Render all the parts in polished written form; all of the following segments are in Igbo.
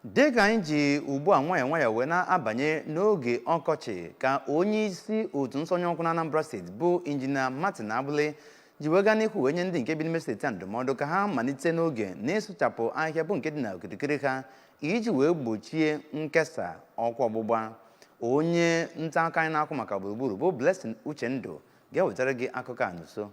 Dịka anyị ji ugbu a nwayọọ nwayọọ wee na-abanye n'oge ọkọchị, ka onye isi otu nsọnyụ ọkụ na Anambra Steeti bụ Injinia Martin Agbili ji wee gaa n'ihu wee nye ndị nke bi n'ime steeti a ndụmọdụ ka ha malite n'oge na-ịsụchapụ ahịhịa bụ nke dị na okirikiri ha iji wee gbochie nkesa ọkụ ọgbụgba. Onye nta akụkọ anyị na-akwụ maka gburugburu bụ Blessing Uchendụ ga-ewetara gị akụkọ a n'uso.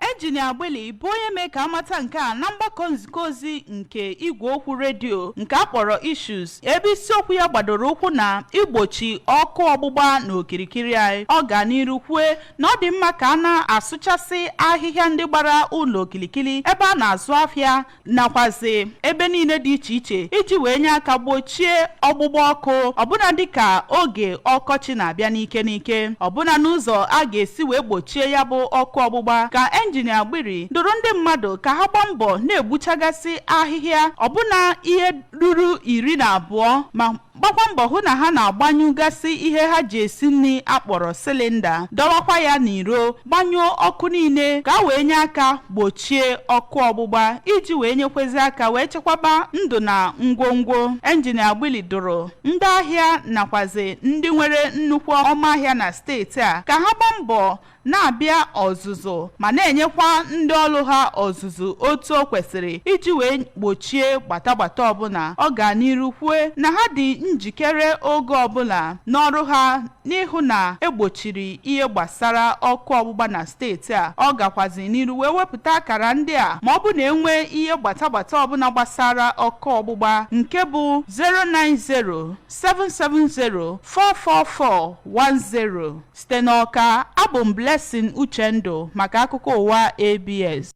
Enjinia Agbili bụ onye mee ka amata nke a na mgbakọ nzikọ ozi nke igwe okwu redio nke a kpọrọ Issues, ebe isiokwu ya gbadoro ụkwụ na igbochi ọkụ ọgbụgba n'okirikiri anyị. Ọ ga n'iru kwue na ọ dị mma ka a na-asụchasị ahịhịa ndị gbara ụlọ okirikiri, ebe a na-azụ afịa, nakwazi ebe niile dị iche iche, iji wee nye aka gbochie ọgbụgba ọkụ, ọbụna dịka oge ọkọchị na-abịa n'ike n'ike. Ọbụna n'ụzọ a ga-esi wee gbochie ya bụ ọkụ ọgbụgba, ka Enjinia Agbili dụrụ ndị mmadụ ka ha gbaa mbọ na-egbuchagasị ahịhịa, ọbụna ihe ruru 12, ma gbakwa mbọ hụ na ha na-agbanyụgasị ihe ha ji esi nri akpọrọ cylinder, dọwakwa ya n'iro, gbanyụọ ọkụ niile, ka a wee nye aka gbochie ọkụ ọgbụgba, iji wee nyekwezi aka wee chekwaba ndụ na ngwongwo. Enjinia Agbili dụrụ ndị ahịa nakwazi ndị nwere nnukwu ọmaahịa na steeti a ka ha gbaa mbọ na-abịa ọzụzụ ma na-enyekwa ndị ọrụ ha ọzụzụ otu o kwesịrị, iji wee gbochie gbatagbata ọbụla. Ọ ga n'iru kwue na ha dị njikere oge ọbụla n'ọrụ ha n'ịhụ na egbochiri ihe gbasara ọkụ ọgbụgba na steeti a. Ọ gakwazi n'iru wee wepụta akara ndị a ma ọ bụ na enwee ihe gbatagbata ọbụla gbasara ọkụ ọgbụgba, nke bụ 090 770 44410. Site n'Ọka, abụ m Blessing Uchendụ maka akụkọ ụwa ABS.